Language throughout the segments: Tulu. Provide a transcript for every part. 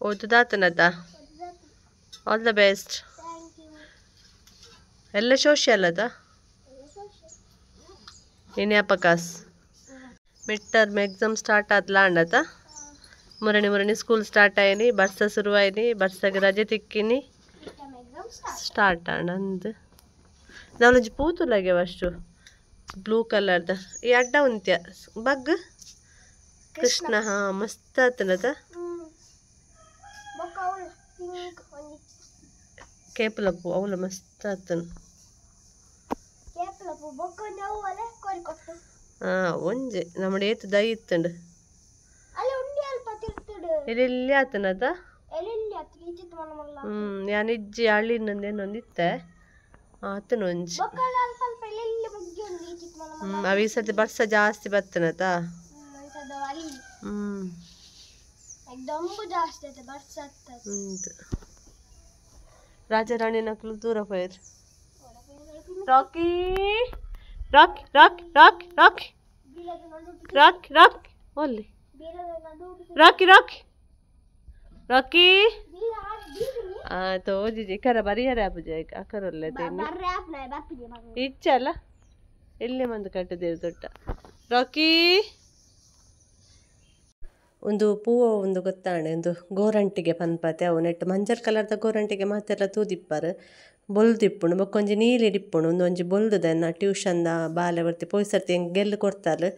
ಓದುದಾತನದ all the best. ಎಲ್ಲ ಸೋಷಿಯಲ್ ಅದ ಇನ್ಯಾಪಕಾಸ್ mid term exam start ಆದ್ಲ ಅಂಡತ ಮುರಣಿ ಮುರಣಿ ಸ್ಕೂಲ್ ಸ್ಟಾರ್ಟ್ ಆಯ್ನಿ ಬರ್ಸ ಶುರುವಾಯ್ನಿ ಬರ್ಸಗೆ ರಜೆ ತಿಕ್ಕಿನಿ ಸ್ಟಾರ್ಟ್ ಆಂಡ್ ನಾವೊಂಜಿ ಪೂತುಲಾಗೆ ಅಷ್ಟು ಬ್ಲೂ ಕಲರ್ದ ಈ ಅಡ್ಡ ಉಂತ್ಯ ಬಗ್ ಕೃಷ್ಣ ಹಾ ಮಸ್ತ್ ಆತನದ ಕೇಪಲ ಪೂ ಅವಲ ಮಸ್ತ್ ಆತನ ಹಾ ಒಂಜೆ ನಮ್ಮ ಏತು ದೈ ಇತ್ತಂಡು ಎಲ್ಲಿ ಆತನದ ಯಾನ್ ಇಜ್ಜಿ ಅಳ್ಳಿನೊಂದೇನೊಂದಿತ್ತೆ ಆತನ ಒಂಜಿ ಅವು ಈ ಸರ್ತಿ ಬರ್ಸ ಜಾಸ್ತಿ ಬರ್ತನತ ರಾಜಾರಾಣಿ ನಕಲು ದೂರ ಪೋಯರ್ Rocky Rocky Rocky Rocky Rocky Rocky Rocky ಒಲ್ಲಿ rakhi rakhi rakhi ತೋಜಿಜಿ ಕರ ಬರಿಯರ ಆಪುಜ ಅಕರಲ್ಲ ಇಚ್ಚಲ್ಲ ಎಲ್ಲಿ ಮಂದು ಕಟ್ಟದೇವು ದೊಡ್ಡ ರಾಕಿ ಒಂದು ಪೂವ ಒಂದು ಗೊತ್ತಾಣೆ ಒಂದು ಗೋರಂಟಿಗೆ ಪನ್ಪತೆ ಅವು ನೆಟ್ಟು ಮಂಜಲ್ ಕಲರ್ದ ಗೋರಂಟಿಗೆ ಮಾತೆಲ್ಲ ತೂದಿಪ್ಪಾರು ಬೊಲ್ದಿಪ್ಪುಂಡು ಬೊಕ್ಕೊಂಜಿ ನೀಲಿ ಇಪ್ಪುಂಡು ಒಂದು ಒಂಜಿ ಬೊಲ್ದುದನ್ನ ಟ್ಯೂಷನ್ದ ಬಾಲೆ ಬರ್ತಿ ಪೋಯ್ ಸರ್ತಿ ಹೆಂಗೆ ಗೆಲ್ಲು ಕೊಡ್ತಾರೆ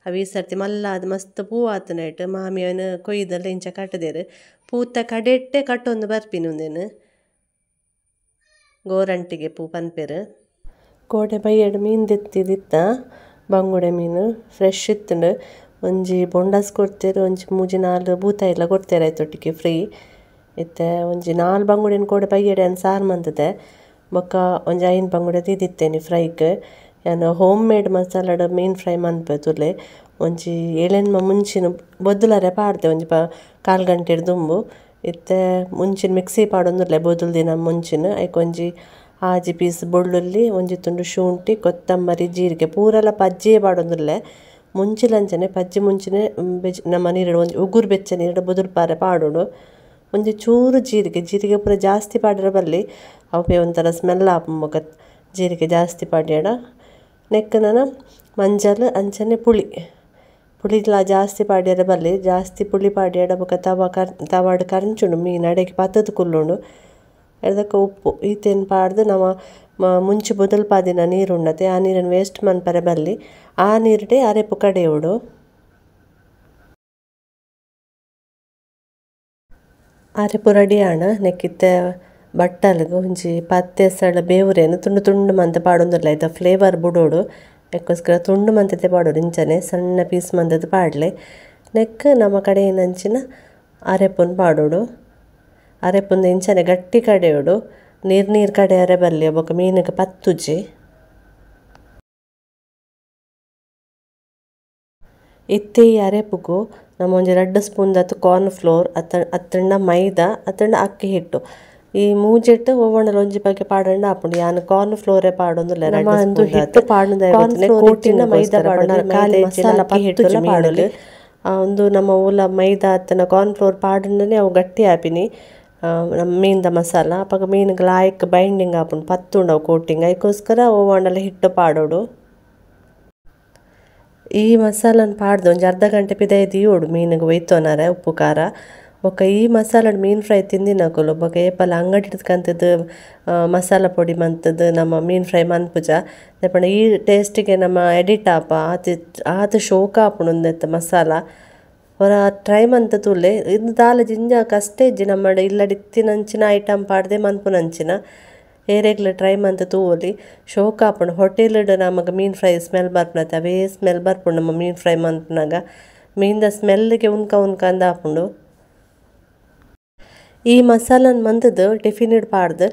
ಅವು ಈ ಸರ್ತಿ ಮಲ್ಲಾದ ಮಸ್ತ್ ಪೂ ಆತನ ಇಟ್ಟು ಮಾಮಿ ಅವನು ಕೊಯ್ದಲ್ಲ ಇಂಚ ಕಟ್ಟದೇರು ಪೂತ ಕಡೆಟ್ಟೆ ಕಟ್ಟೊಂದು ಬರ್ಪಿನ ಒಂದೇನು ಗೋರಂಟಿಗೆ ಪೂ ಪನ್ಪೇರು ಕೋಟೆ ಬೈಯಡ್ ಮೀನು ದೆತ್ತಿದಿತ್ತ ಬಂಗುಡೆ ಮೀನು ಫ್ರೆಶ್ ಇತ್ತಂಡು ಒಂಜಿ ಬೊಂಡಾಸ್ ಕೊಡ್ತೇರು ಒಂಜಿ ಮೂಜಿ ನಾಲ್ ಬೂತಾಯಿಲ್ಲ ಕೊಡ್ತೇರು ಆಯ್ತೊಟ್ಟಿಗೆ ಫ್ರೀ ಇತ್ತೆ ಒಂಜಿ ನಾಲ್ ಬಂಗುಡೆನ ಕೋಡೆ ಬೈಯಡೆ ಅನ್ ಸಾರು ಮಂತದೆ ಬೊಕ್ಕ ಒಂಜಿ ಐನ್ ಬಂಗುಡೆ ದೀದಿತ್ತೇನೆ ಫ್ರೈಕ್ ಯಾನ್ ಹೋಮ್ ಮೇಡ್ ಮಸಾಲಡ್ ಮೀನ್ ಫ್ರೈ ಮನ್ಪೆ ತುಲೆ ಒಂಜಿ ಏಳೆನ್ಮ ಮುಂಚಿನ ಬೊದ್ದುಲರೆ ಪಾಡ್ದೆ ಒಂಜಿ ಕಾಲು ಗಂಟೆ ದುಂಬು ಇತ್ತೆ ಮುಂಚಿನ ಮಿಕ್ಸಿ ಪಾಡೊಂದುಲ್ಲೆ ಬೊದುಲ್ ದಿನ ಮುಂಚಿನ ಐಕ್ ಒಂಜಿ ಆಜಿ ಪೀಸ್ ಬೆಳ್ಳುಳ್ಳಿ ಒಂಜಿ ತುಂಡು ಶುಂಠಿ ಕೊತ್ತಂಬರಿ ಜೀರಿಗೆ ಪೂರೆಲ ಪಜ್ಜಿಯೇ ಪಾಡೊಂದುಲ್ಲೆ ಮುಂಚಿಲಂಚನೆ ಪಜ್ಜಿ ಮುಂಚಿನ ಬೆಜ್ ನಮ್ಮ ನೀರು ಒಂಜಿ ಉಗುರು ಬೆಚ್ಚ ನೀರು ಬೊದುಲ್ಪಾರೆ ಪಾಡೋಡು ಒಂಜಿ ಚೂರು ಜೀರಿಗೆ ಜೀರಿಗೆ ಪೂರ ಜಾಸ್ತಿ ಪಾಡ್ರೆ ಬಲ್ಲಿ ಅವು ಒಂಥರ ಸ್ಮೆಲ್ ಆಪುಂಡು ಜೀರಿಗೆ ಜಾಸ್ತಿ ಪಾಡ್ಯಾಡ ನೆಕ್ ನನ ಮಂಜಲ್ ಅಂಚನೆ ಪುಳಿ ಪುಳಿಲ ಜಾಸ್ತಿ ಪಾಡ್ಯರೆ ಬಲ್ಲಿ ಜಾಸ್ತಿ ಪುಳಿ ಪಾಡ್ಯಾಡ ಬೊಕ ತವ ಕರ್ ತವಾಡ್ ಕರಂಚುಂಡು ಮೀನು ಅಡೆಗೆ ಪತ್ತದು ಕುಲ್ಲುಂಡು ಎರ್ದಕ್ಕ ಉಪ್ಪು ಈತೇನು ಪಾಡ್ದು ನಮ ಮುಂಚೆ ಬೊದಲ್ಪಾದಿನ ನೀರು ಉಂಡತೆ ಆ ನೀರನ್ನು ವೇಸ್ಟ್ ಮನ್ಪರೆ ಬಲ್ಲಿ ಆ ನೀರುಡೆ ಅರೆಪು ಕಡೆಯೋಡು ಅರೆಪು ರೆಡಿ ಆಣ ನೆಕ್ಕಿತ್ತೆ ಬಟ್ಟಲ್ಗ್ ಒಂಜಿ ಪತ್ತೆ ಸಳ ಬೇವುರೇನು ತುಂಡು ತುಂಡು ಮಂತ ಪಾಡೊಂದುಲ್ಲ ಐತ ಫ್ಲೇವರ್ ಬುಡೋಡು ಅದಕ್ಕೋಸ್ಕರ ತುಂಡು ಮಂತತೆ ಪಾಡೋಡು ಇಂಚನೆ ಸಣ್ಣ ಪೀಸ್ ಮಂತದ ಪಾಡ್ಲೆ ನೆಕ್ ನಮ್ಮ ಕಡೆಯಿನಂಚಿನ ಅರೆಪುನ್ ಪಾಡೋಡು ಅರೆಪುಂದು ಇಂಚನೆ ಗಟ್ಟಿ ಕಡೆಯೋಡು ನೀರು ನೀರು ಕಡೆಯರೆ ಬಲ್ಲಿ ಬೊಕ ಮೀನುಗೆ ಪತ್ತುಜಿ ಇತ್ತೆ ಈ ಅರೆಪುಗು ನಮ್ಮ ಒಂಜಿ ರಡ್ಡ್ ಸ್ಪೂನ್ ದತ್ತು ಕಾರ್ನ್ ಫ್ಲೋರ್ ಅತ್ತಂಡ ಮೈದಾ ಅತ್ತಂಡ ಅಕ್ಕಿ ಹಿಟ್ಟು ಈ ಮೂಜೆಟ್ಟು ಒವ್ವೊಂಡಲ ಒಂಜಿ ಬಗೆ ಪಾಡಂಡ ಆಪುಂಡು ಯಾನ್ ಕಾರ್ನ್ ಫ್ಲೋರೇ ಪಾಡೊಂದುಲ್ಲೆ ರಡ್ಡ್ ಹಿಟ್ಟು ಪಾಡುನ ಮೈದಾ ಪಾಡುನ ಖಾಲಿ ಮಸಾಲ ಹಿಟ್ಟುಲ ಪಾಡೊಲಿ ಒಂದು ನಮ್ಮ ಓಲ ಮೈದಾ ಅತ್ತನ ಕಾರ್ನ್ ಫ್ಲೋರ್ ಪಾಡುಂಡನೆ ಅವು ಗಟ್ಟಿ ಆಪಿನಿ ನಮ್ಮ ಮೀನ್ದ ಮಸಾಲ ಅಪಗ ಮೀನುಗ್ ಲಾಯ್ಕ್ ಬೈಂಡಿಂಗ್ ಆಪುಂಡು ಪತ್ತುಂಡು ಅವು ಕೋಟಿಂಗ್ ಐಕೋಸ್ಕರ ಒವ್ವಾಂಡಲ ಹಿಟ್ಟು ಪಾಡೋಡು ಈ ಮಸಾಲನ್ ಪಾಡ್ದು ಒಂಜಿ ಅರ್ಧ ಗಂಟೆ ಪಿದಯಿ ದೀವೊಡು ಮೀನುಗ್ ಒಯ್ತೊನರೆ ಉಪ್ಪು ಖಾರ ಬೊಕ ಈ ಮಸಾಲಡ್ ಮೀನ್ ಫ್ರೈ ತಿಂದಿನಕುಲು ಬೊಕ ಏಪಲ ಅಂಗಡಿಡ್ ಕಂತುದು ಮಸಾಲ ಪೊಡಿ ಮಂತುದು ನಮ್ಮ ಮೀನ್ ಫ್ರೈ ಮನ್ಪುಜ ದಾಯೆ ಈ ಟೇಸ್ಟಿಗೆ ನಮ್ಮ ಎಡಿಟ್ ಆಪ ಆತ್ ಆತ್ ಶೋಕ ಆಪುಂಡು ಉಂದೆತ್ತ ಮಸಾಲ ಒರ ಟ್ರೈ ಮಂತ ತೂಲೆ ಇಂದು ದಾಲ ಜಿಂಜ ಕಷ್ಟ ಇಜ್ಜಿ ನಮ್ಮಡ ಇಲ್ಲಡ್ ಇತ್ತಿನಂಚಿನ ಐಟಮ್ ಪಾಡ್ದೆ ಮನ್ಪುನಂಚಿನ ಏರೆಗ್ಲ ಟ್ರೈ ಮಂತ ತೂವೊಲಿ ಶೋಕ ಆಪುಂಡು ಹೋಟೆಲ್ ನಮಗ್ ಮೀನ್ ಫ್ರೈ ಸ್ಮೆಲ್ ಬರ್ಪುನತೆ ಅವೇ ಸ್ಮೆಲ್ ಬರ್ಪುಂಡು ನಮ್ಮ ಮೀನ್ ಫ್ರೈ ಮನ್ಪುನಗ ಮೀನ್ದ ಸ್ಮೆಲ್ಗೆ ಉನ್ಕ ಉನ್ಕ ಅಂದ್ ಆಪುಂಡು ಈ ಮಸಾಲನ್ ಮಂತುದು ಟಿಫಿನ್ ಇಡ್ ಪಾಡ್ದು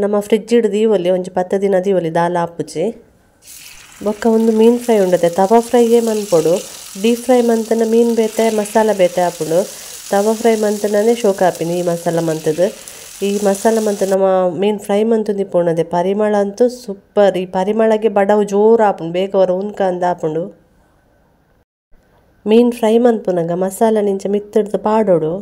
ನಮ್ಮ ಫ್ರಿಜ್ ಇಡ್ ದೀವೊಲಿ ಒಂಜಿ ಪತ್ತು ದಿನ ದೀವೊಲಿ ದಾಲ ಆಪುಜಿ ಬೊಕ್ಕ ಒಂದು ಮೀನ್ ಫ್ರೈ ಉಂಡತೆ ತವಾ ಫ್ರೈಯೇ ಮನ್ಪೊಡು ಡೀಪ್ ಫ್ರೈ ಮಂತನ ಮೀನ್ ಬೇತೆ ಮಸಾಲ ಬೇತೆ ಆಪುಂಡು ತವಾ ಫ್ರೈ ಮಂತನೇ ಶೋಕ ಆಪಿನಿ ಈ ಮಸಾಲ ಮಂತುದು ಈ ಮಸಾಲ ಮಂತು ನಮ್ಮ ಮೀನ್ ಫ್ರೈ ಮಂತುಂದು ಇಪ್ಪುಂಡು ಪರಿಮಳ ಅಂತೂ ಸೂಪರ್ ಈ ಪರಿಮಳಗೆ ಬಡವು ಜೋರು ಆಪುಂಡು ಬೇಗ ಹೊರ ಉನ್ಕ ಅಂದ್ ಆಪುಂಡು ಮೀನ್ ಫ್ರೈ ಮನ್ಪುನಗ ಮಸಾಲ ನಿಂಚ ಮಿತ್ತುಡ್ದು ಪಾಡೋಡು.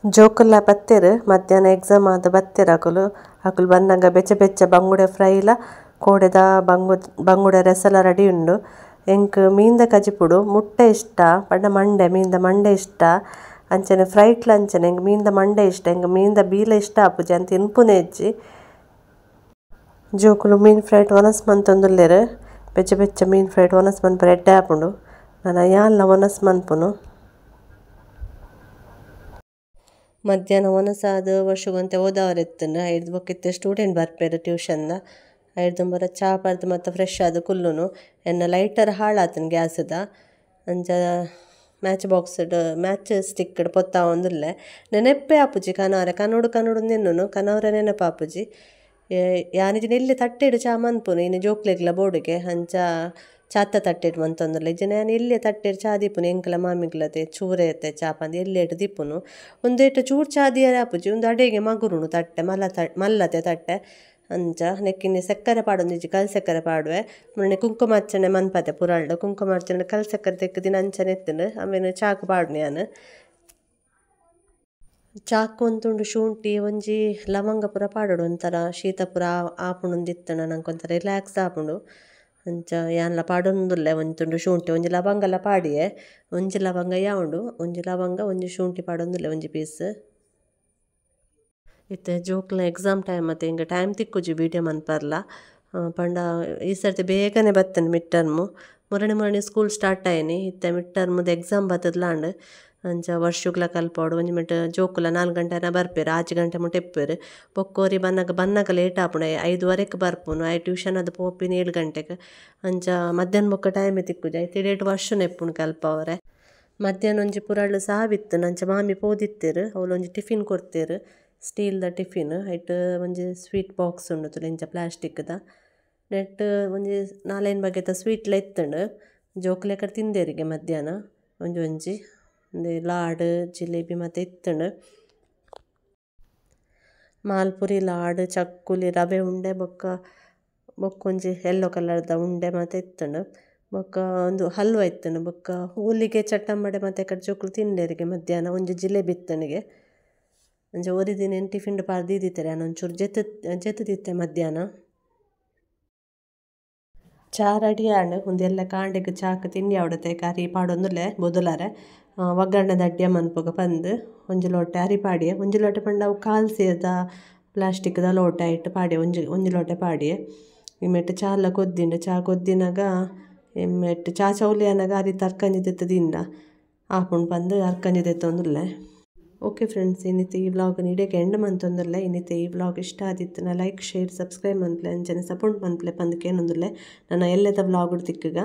ಜೋಕುಲ್ಲ ಬತ್ತೆರ್ ಮಧ್ಯಾಹ್ನ ಎಕ್ಸಾಮ್ ಆದ್ ಬತ್ತೆರ್ ಅಕುಲು ಅಕುಲು ಬನ್ನಗ ಬೆಚ್ಚ ಬೆಚ್ಚ ಬಂಗುಡೆ ಫ್ರೈಲ ಕೋಡೆದ ಬಂಗುಡೆ ರಸಲ ರೆಡಿ ಉಂಡು. ಎಂಕ್ ಮೀನ್ದ ಕಜಿಪುಡು ಮುಟ್ಟೆ ಇಷ್ಟ ಪಂಡ ಮಂಡೆ ಮೀನ್ದ ಮಂಡೆ ಇಷ್ಟ ಅಂಚನೆ ಫ್ರೈಟ್ಲ ಅಂಚನೆ ಎಂಕ್ ಮೀನ್ದ ಮಂಡೆ ಇಷ್ಟ ಎಂಕ್ ಮೀನ್ದ ಬೀಲ ಇಷ್ಟ ಆಪುಜಿ ಅಂತ ತಿನ್ಪುನೆ ಇಜ್ಜಿ. ಜೋಕುಲು ಮೀನ್ ಫ್ರೈಟ್ ವನಸ್ ಮಂತೊಂದುಲ್ಲೆರ್ ಬೆಚ್ಚ ಬೆಚ್ಚ ಮೀನ್ ಫ್ರೈಟ್ ವನಸ್ ಮನ್ಪರೆ ಎಡ್ಡೆ ಆಪುಂಡು ನನ ಯಾನ್ಲ ವನಸ್ ಮನ್ಪುನು. ಮಧ್ಯಾಹ್ನ ವನಸಾದ್ ವರ್ಷಗೊಂತೆ ಓದವರೆತ್ತುಂಡು ಐರ್ದ್ ಬೊಕ್ಕ ಇತ್ತೆ ಸ್ಟೂಡೆಂಟ್ ಬರ್ಪೆರ್ ಟ್ಯೂಷನ್ ದ ಐರ್ದ್ ಚಾ ಪರ್ದ್ ಮತ್ತೆ ಫ್ರೆಶ್ ಆದ್ ಕುಲ್ಲುನು. ಎನ್ನ ಲೈಟರ್ ಹಾಳಾತುಂಡು ಗ್ಯಾಸ್ದ ಅಂಚ ಮ್ಯಾಚ್ ಬಾಕ್ಸ್ ಮ್ಯಾಚ್ ಸ್ಟಿಕ್ ಪೊತ್ತಾವೊಂದುಲ್ಲೆ ನೆನೆಪ್ಪೆ ಆಪುಜಿ ಕನವರೆ ಕನೋಡು ಕನೋಡು ನೆನ್ನುನು ಕನವರೆ ನೆನಪಾಪುಜಿ. ಯಾನಿಜಿನ ಎಲ್ಯ ತಟ್ಟೆಡ್ ಚಾ ಮನ್ಪುನು ಇನಿ ಜೋಕ್ಲೆಗ್ಲ ಬೋಡುಗೆ ಅಂಚ ಚಾತ ತಟ್ಟೆಡ್ ಮಂತೊಂದುಲ್ಲೆ ಇಜ್ಜಿಂಡ ಯಾನ್ ಎಲ್ಯ ತಟ್ಟೆಡ್ ಚಾ ದೀಪುನು ಎಂಕ್ಲ ಮಾಮಿಗ್ಲತೆ ಚೂರೆ ಅತೆ ಚಾ ಪಂದ್ ಎಲ್ಯಡ್ ದೀಪುನು ಉಂದೆಟ್ ಚೂರು ಚಾ ದಿಯರೆ ಆಪುಜಿ ಉಂದು ಅಡೆಗೆ ಮಗುರುಂಡು ತಟ್ಟೆ ಮಲ್ಲತೆ ತಟ್ಟೆ ಅಂಚ ನೆಕ್ಕಿನಿ ಸಕ್ಕರೆ ಪಾಡೊಂದಿಜ್ಜಿ ಕಲ್ ಸಕ್ಕರೆ ಪಾಡುವೆ ಮೊನ್ನೆ ಕುಂಕುಮಾರ್ಚನೆ ಮನ್ಪತೆ ಪುರಾಲ್ಡ್ ಕುಂಕುಮಾರ್ಚನೆ ಕಲ್ ಸಕ್ಕರೆ ತೆಕ್ಕ್ದಿನ ಅಂಚನೆ ಇತ್ತುಂಡು ಆಮೇಲೆ ಚಾಕ್ ಪಾಡುನು ಯಾನ್. ಚಾಕ್ ಒಂತುಂಡು ಶುಂಠಿ ಒಂಜಿ ಲವಂಗ ಪೂರ ಪಾಡೊಡು ಒಂಥರ ಶೀತ ಪೂರ ಆಪುಂಡು ನಂಕ್ ಒಂಥರ ರಿಲ್ಯಾಕ್ಸ್ ಆಪುಂಡು ಅಂಚ ಯಾನ್ಲ ಪಾಡೊಂದುಲ್ಲೆ ಒಂತುಂಡು ಶುಂಠಿ ಒಂಜಿ ಲವಂಗಲ ಪಾಡಿಯೆ ಒಂಜಿ ಲವಂಗ ಯಾವುಂಡು ಒಂಜಿ ಲವಂಗ ಒಂಜಿ ಶುಂಠಿ ಪಾಡೊಂದುಲ್ಲೆ ಒಂಜಿ ಪೀಸ್. ಇತ್ತೆ ಜೋಕ್ಲ ಎಕ್ಸಾಮ್ ಟೈಮ್ ಅತ್ತೆ ಇಂಗ ಟೈಮ್ ತಿಕ್ಕುಜಿ ವೀಡಿಯೋ ಮನ್ಪರ್ಲ ಪಂಡ ಈ ಸರ್ತಿ ಬೇಗನೆ ಬತ್ತುಂಡು ಮಿಡ್ ಟರ್ಮು ಮೊರಣಿ ಮೊರಣಿ ಸ್ಕೂಲ್ ಸ್ಟಾರ್ಟ್ ಆಯ್ನಿ ಇತ್ತೆ ಮಿಡ್ ಟರ್ಮ್ದ ಎಕ್ಸಾಮ್ ಬತ್ತದ್ಲಾಂಡ್ ಅಂಚ ವರ್ಷಗ್ಲ ಕಲ್ಪೋಡು ಒಂಜಿ ಮಿಟ್ ಜೋಕುಲ 4 ಗಂಟೆನ ಬರ್ಪೆರ್ 6 ಗಂಟೆ ಮುಟ ಇಪ್ಪೆರ್ ಬೊಕ್ಕೋರಿ ಬನ್ನಗ ಬನ್ನಗ ಲೇಟ್ ಆಪುಂಡು 5:30ಕ್ ಬರ್ಪುನು I tuition ಅದು ಪೋಪಿನ 7 ಗಂಟೆಗೆ ಅಂಚ ಮಧ್ಯಾಹ್ನ ಬೊಕ್ಕ ಟೈಮ್ ತಿಕ್ಕುಜಿ ಐತೆ ಡೇಟ್ ವರ್ಷನೆ ಇಪ್ಪುಂಡು ಕಲ್ಪವರೆ. ಮಧ್ಯಾಹ್ನ ಒಂಜಿ ಪುರಾಳು ಸಾವಿತ್ತು ಅಂಚ ಮಾಮಿ ಪೋದಿತ್ತೆರ್ ಅವ್ಲು ಒಂಜಿ ಟಿಫಿನ್ ಕೊರ್ತೆರ್ ಸ್ಟೀಲ್ದ ಟಿಫಿನ್ ಐಟ್ ಒಂಜಿ ಸ್ವೀಟ್ ಬಾಕ್ಸ್ ಉಂಡು ತುಲೆ ಇಂಚ ಪ್ಲಾಸ್ಟಿಕ್ದ ನೆಟ್ ಒಂಜಿ 4-5 ಬಗೆತ ಸ್ವೀಟ್ಲ ಇತ್ತುಂಡು ಜೋಕುಲೆಕರ್ ತಿಂದೇರಿಗೆ ಮಧ್ಯಾಹ್ನ ಒಂಜಿ ಒಂಜಿ ಲಾಡ್ ಜಿಲೇಬಿ ಮತ್ತೆ ಇತ್ತುಂಡು. ಮಾಲ್ಪುರಿ ಲಾಡ್ ಚಕ್ಕುಲಿ ರವೆ ಉಂಡೆ ಬೊಕ್ಕ ಬೊಕ್ಕೊಂಜಿ ಯೆಲ್ಲೋ ಕಲರ್ದ ಉಂಡೆ ಮತ್ತೆ ಇತ್ತುಂಡು ಬೊಕ್ಕ ಒಂದು ಹಲ್ವ ಇತ್ತುಂಡು ಬೊಕ್ಕ ಹೋಲಿಗೆ ಚಟ್ಟಂಬಡೆ ಮತ್ತೆ ಕಡೆ ಜೋಕುಲು ತಿಂದೇರಿಗೆ ಮಧ್ಯಾಹ್ನ ಒಂಜಿ ಜಿಲೇಬಿ ಇತ್ತುಂಡಿಗೆ ಅಂಚ ಒರಿ ದಿನ ಟಿಫಿನ್ ಪಾರ್ ದೀದಿತ್ತಾರೆ ಯಾನ್ ಒಂಚೂರು ಜೆತ್ತುದಿತ್ತೆ ಮಧ್ಯಾಹ್ನ. ಚಾ ರೆಡಿ ಆಂಡ್ ಉಂದೆಲ್ಲ ಕಾಂಡೆಗ್ ಚಾಕ್ ತಿಂಡಿ ಆವಡತೆ ಅರಿ ಪಾಡೊಂದುಲ್ಲೆ ಬೊದುಲಾರೆ ಒಗ್ಗರಣೆದ ಅಡ್ಡೆ ಮನ್ಪುಗ ಪಂದ್ ಒಂಜಿ ಲೋಟೆ ಅರಿ ಪಾಡಿಯೆ ಒಂಜಿ ಲೋಟೆ ಪಂಡ ಅವು ಕಾಲ್ ಸೇರ್ದ ಪ್ಲಾಸ್ಟಿಕ್ದ ಲೋಟೆ ಐಟ್ ಪಾಡಿಯೆ ಒಂಜಿ ಒಂಜಿ ಲೋಟೆ ಪಾಡಿಯೆ ಇಮೆಟ್ ಚಾಲ ಕೊದ್ದಿಂಡು ಚಾ ಕೊದ್ದಿನಾಗ ಇಮೆಟ್ ಚಾ ಚೌಲಿ ಆನಗ ಅರಿ ತರ್ಕಂಜಿ ದೆತ್ತ್ ದಿಂಡ ಆಪುಂಡು ಪಂದ್ ಅರ್ಕಂಜಿ ದೆತ್ತೊಂದುಲ್ಲೆ. ಓಕೆ ಫ್ರೆಂಡ್ಸ್ ಇನ್ನಿತ್ತೆ ಈ ವ್ಲಾಗ್ ಇಡೀ ಎಂಡ್ ಮಂತೊಂದುಲ್ಲೆ ಇನ್ನಿತ್ತೆ ಈ ವ್ಲಾಗ್ ಇಷ್ಟ ಆದಿತ್ತು ನಾ ಲೈಕ್ ಶೇರ್ ಸಬ್ಸ್ಕ್ರೈಬ್ ಮನ್ಪುಲೆ ಅಂಚನೆ ಸಪೋರ್ಟ್ ಮನ್ಪುಲೆ ಪಂದ್ ಕೇನೊಂದುಲ್ಲೆ ನನ್ನ ಎಲ್ಲೆದ ವ್ಲಾಗ್ ತಿಕ್ಕುಗ.